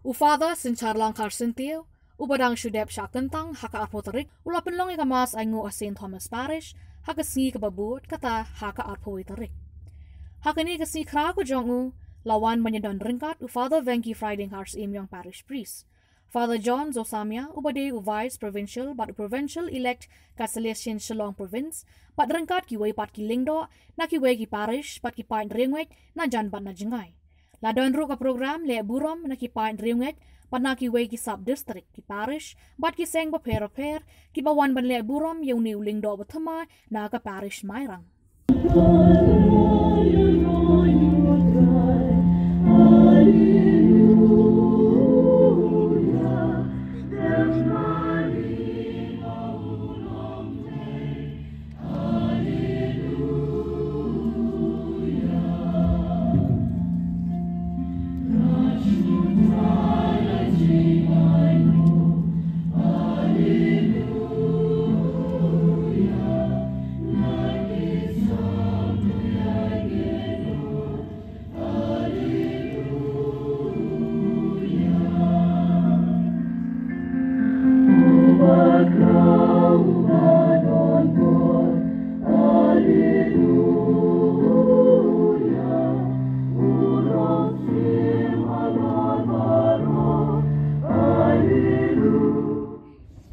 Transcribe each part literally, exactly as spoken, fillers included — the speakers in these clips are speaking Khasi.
U Father Synshar Langkhar Syntiew, uba dang shu dep shah kyntang ha ka arphew tarik, u la pynlong ïa ka Mass ainguh ha Saint Thomas Parish ha ka sngi kaba bud, kata ha ka arphew tarik. Ha kane ka sngi khraw ka jong u, la wan ban ïadon ryngkat u Father Venky Friday Kharsyiemyong, Parish Priest, Father John Zosamia, uba dei u Vice Provincial bad u Provincial Elect ka Salesian Shillong Province, bad ryngkat kiwei pat ki lyngdoh na kiwei ki parish bad ki paid riewngeit na jan bad na jngai. La don ruh ka program leh burom na ki paid riewngeit bad na kiwei ki sub district, ki parish bad ki seng bapher bapher, kiba wan ban leh burom ïa une u lyngdoh bathymmai na ka parish Mairang.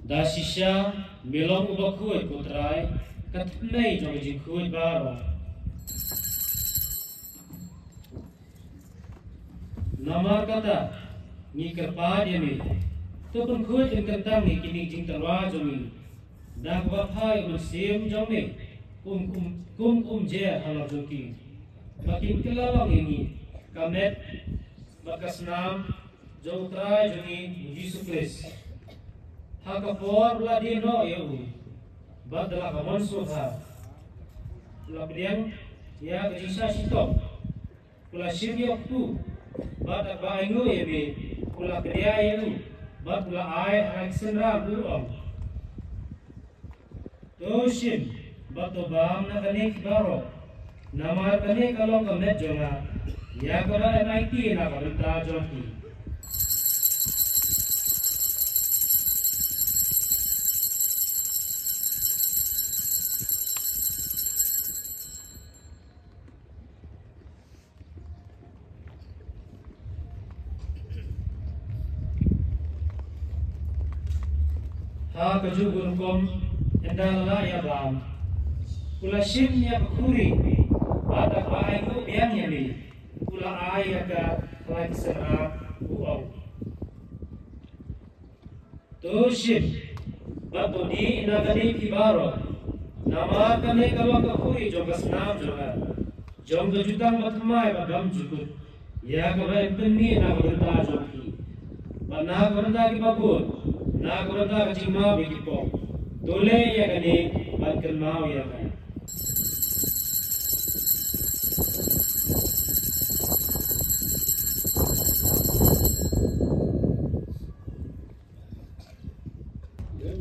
Da shisha me long uba khuid, ko Trai, ka thymmei jong ka jingkhuid baroh. Namar kata, ngi kyrpad ïa me, to pynkhuid kyntang ïa kine ki jingtyrwa jong ngi, da kaba phai u Mynsiem jong me kum, kum, kum, kumjuh halor jong ki, ba kin kylla long ïa ngi ka met bad ka snam jong u Trai jong ngi u Jisu Khrist. Ha ka por ba la die noh ïa u, bad da la ka mon sngewbha, u la pdiang ïa ka jingshah shitom, u la shim ïa u kpu, bad da kaba ainguh ïa me, u la kdiah ïa u, bad u la ai ha la ki synran, u ong: To shim bad to bam na kane phi baroh, namar kane ka long ka met jong nga, ïa kaba yn aiti na ka bynta jong phi. Ha kajuh ka rukom, ynda la lah ïa bam, u la shim ïa ka khuri, bad da kaba ainguh biang ïa me, u la ai ïa ka ha la ki synran, u ong: To shim bad to dih na kane phi baroh, namar kane ka long ka khuri jong ka snam jong nga, jong ka jutang bathymmai ba bymjukut, ïa kaba yn pynmih na ka bynta jong phi bad na ka bynta kiba bun, na ka bynta ka jingmap ïa ki pop. To leh ïa kane ban kynmaw ïa nga.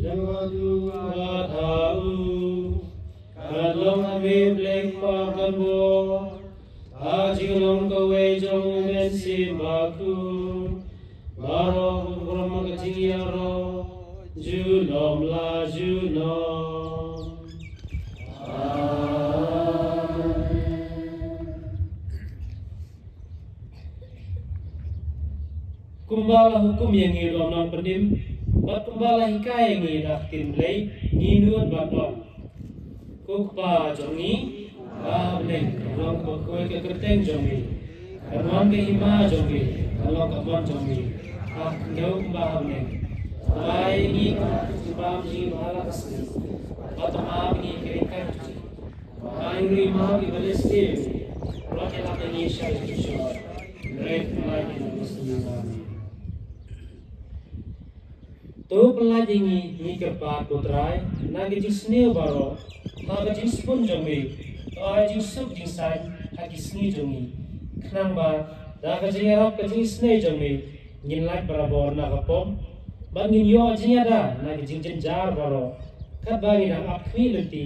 Jong ka tu ka thaw, ka long ha me Blei Kpa kan bor, ha jinglong kawei jong u Mynsiem Bakhuid, baroh ka burom ka jingïaroh junom la junom. Amen. Kumba la hukum ïa ngi u nongpynim, bad kumba la hikai ïa ngi da ka ktien Blei, ngi nud ban ong: Ko Kpa jong ngi ba ha bneng, ka long kaba khuid ka kyrteng jong me, kan wan ka hima jong me, kan long ka mon jong me ha khyndew kumba ha bneng. Ai ïa ngi ka kaba bun ha la ka sngi, bad to map ïa ngi ki riewkhuid jong ngi, ba ngi ruh ngi map ïa ki ba leh sniew ïa ngi, ruh ïa la ka ngi sha ka jingshyrkhei. Red flag in the Muslim army. To pyllait ïa ngi, ngi kyrpad ko Trai, na ka jingsniew baroh, ha ka jingsbun jong me, to ai jingsuk jingsaiñ ha ki sngi jong ngi, khnang ba da ka jingïarap ka jingisynei jong me, ngin lait barabor na ka pop, bad ngin ïoh jingïada na ka jingjynjar baroh, katba ngi dang ap khmih lynti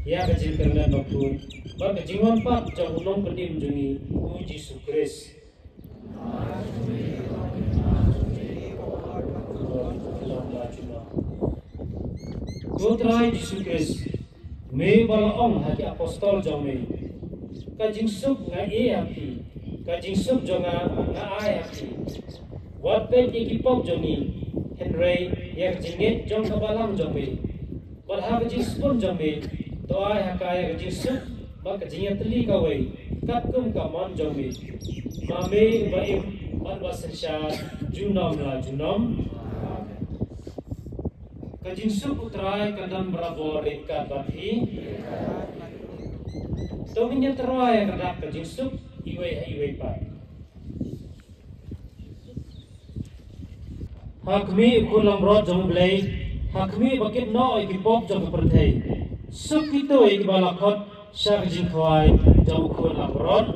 ïa ka jingkyrmen bakhuid bad ka jingwan pat jong u nongpynim jong ngi u Jisu Khrist. Ko Trai Jisu Khrist, me ba la ong ha ki apostol jong me, ka jingsuk nga ai ha phi, ka jingsuk jong nga nga ai ha phi. Wat peit ïa ki pop jong ngi, hynrei ïa ka jingngeit jong ka balang jong me. Bad ha ka jingsbun jong me, to ai ha ka ïa ka jingsuk bad ka jingïatylli kawei, katkum ka mon jong me. Ma me uba im bad uba synshar junom la junom. Amen. Ka jingsuk U Trai kan don barabor ryngkat bad phi. To ngin ïa tyrwa ïa ka dak ka jingsuk iwei ha iwei pat. Ha khmih U Khun Langbrot jong U Blei, ha khmih ba kit noh ïa ki pop jong ka pyrthei. Suk kito ïa kiba la khot sha ka jingkhawai jong U Khun Langbrot.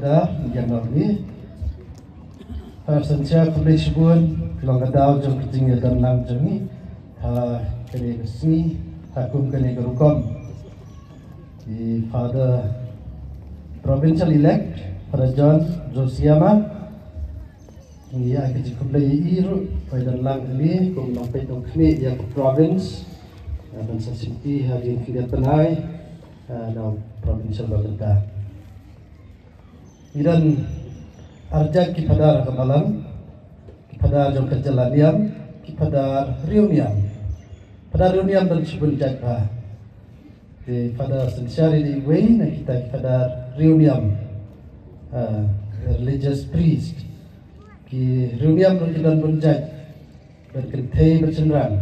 Da, ïa ngi. Har synshar khublei shibun, long ka daw jong ka jingïadon lang jong ngi. Ha kane ka sngi, ha kum kane ka rukom. I Father Provincial Elect, Father John Josiama. Ngi ïa ka jingkhublei ïa i ruh, ba i don lang kane, kum nongpeit nongkhmih ïa ka province. Ïa ban sa sngewthuh ha ka jingkhyndiat bnai, eh, na u provincial ba mynta. Ngi don arjat ki phadar ka balang, ki phadar jong ka jylla niam, ki phadar riewniam. Phadar riewniam don shibun jait bha. Te Father Synshar i dei uwei na kita ki phadar riewniam, ah, religious priest. Ki riewniam ruh ki don bun jait, don kynthei bad shynrang.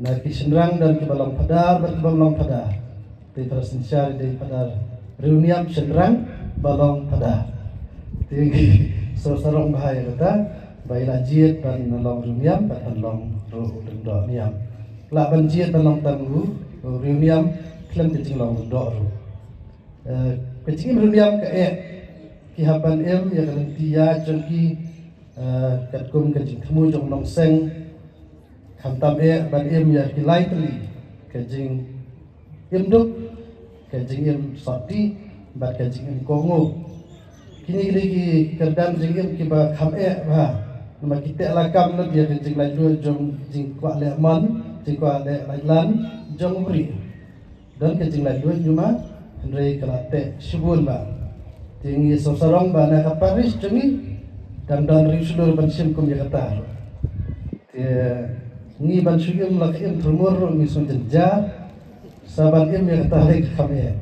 Na ki shynrang don kiba long phadar bad kiba ym long phadar. Te para synshar dei phadar riewniam shynrang ba long phadar. Te ngi sngewsarong bha ïa kata ba i la jied ban long riewniam bad ban long ruh u lyngdoh niam. Lah ban jied ban long tang u riewniam khlem ka jinglong lyngdoh ruh. Eh, ka jingim riewniam ka eh, ki hap ban im ïa ka lynti ïaid jong ki, eh, katkum ka jingthmu jong u nongseng. Khamtam eh ban im ïa ki lai tylli, ka jingim duk, ka jingim sotti bad ka jingim kohnguh. Kine ki dei ki kyrdan jingim kiba kham eh bha. Namar ki teh lakam lut ïa ka jinglaitluid jong, jingkwah leh mon, jingkwah leh laitlan jong u briew. Don ka jinglaitluid nyuma, hynrei ka la teh shibun bha. Te ngi sngewsarong ba na ka parish jong ngi dang don riew shlur ban shim kum ïa kata. Te ngi ban shu im la ka im thurmur ruh ngi sngewjynjar. Sa ban im ïa kata lei ka kham eh.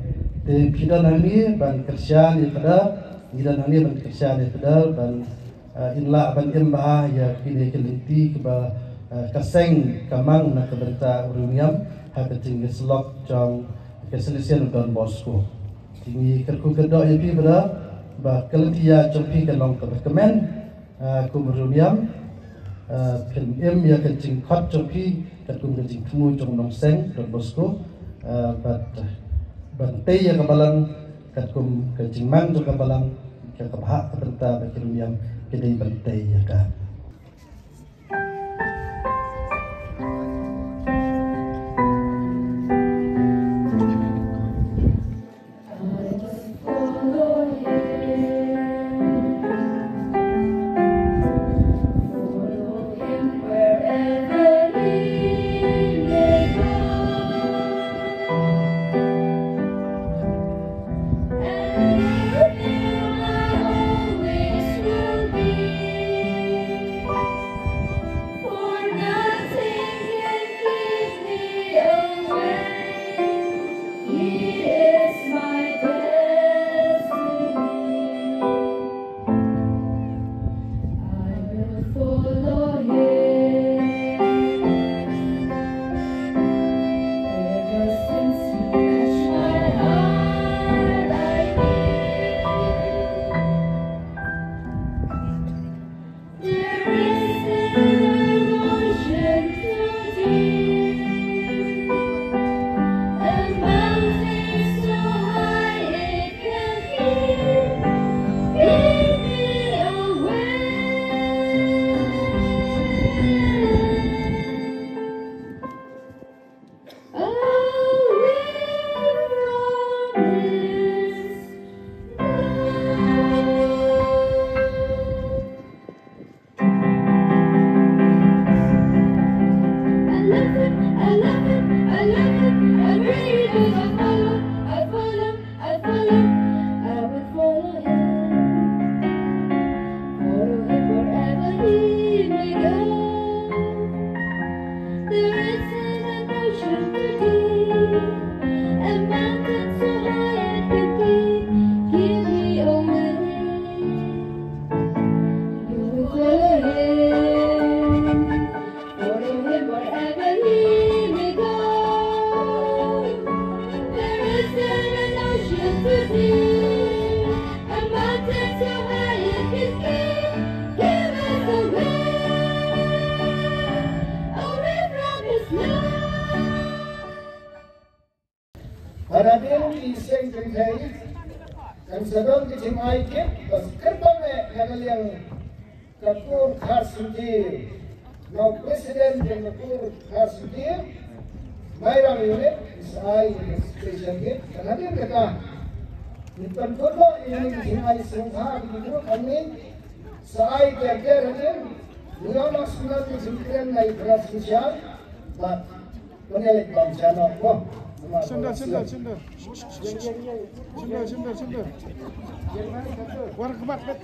Te phi don hangne ban kyrshan ïa phadar, ngi don hangne ban kyrshan ïa phadar ban, eh, in lah ban im bha ïa kine ki lynti kiba, eh, ka seng ka mang na ka bynta u riewniam ha ka jingïasyllok jong ka Salesian u Don Bosco. Te ngi kyrkhu kyrdoh ïa phi phadar ba ka lynti ïaid jong phi kan long kaba kmen, ah, kum u riewniam, ah, phin im ïa ka jingkhot jong phi katkum ka jingthmu jong u nongseng Don Bosco, ah, bad, ah, ban tei ïa ka balang katkum ka jingmang jong ka balang, ka kaba hap ka bynta ba ki riewniam ki dei ban tei ïa ka. Hadien ki seng kynthei kan sa don ki jingai kit ba kyrpang eh na ka liang ka Kur Khar Syntiew. Na u president jong ka Kur Khar Syntiew, Mairang unit, sa ai ka special gift. Kan hadien kata, ngi pynkut noh ïa ki jingai sngewbha ki group hangne, sa ai ter ter hadien. Ngi ïoh noh sngewbha ki jingkren na i Khar Syntiew. Bad Sendal, sendal, sendal. Sendal, sendal, sendal. War khmat bet.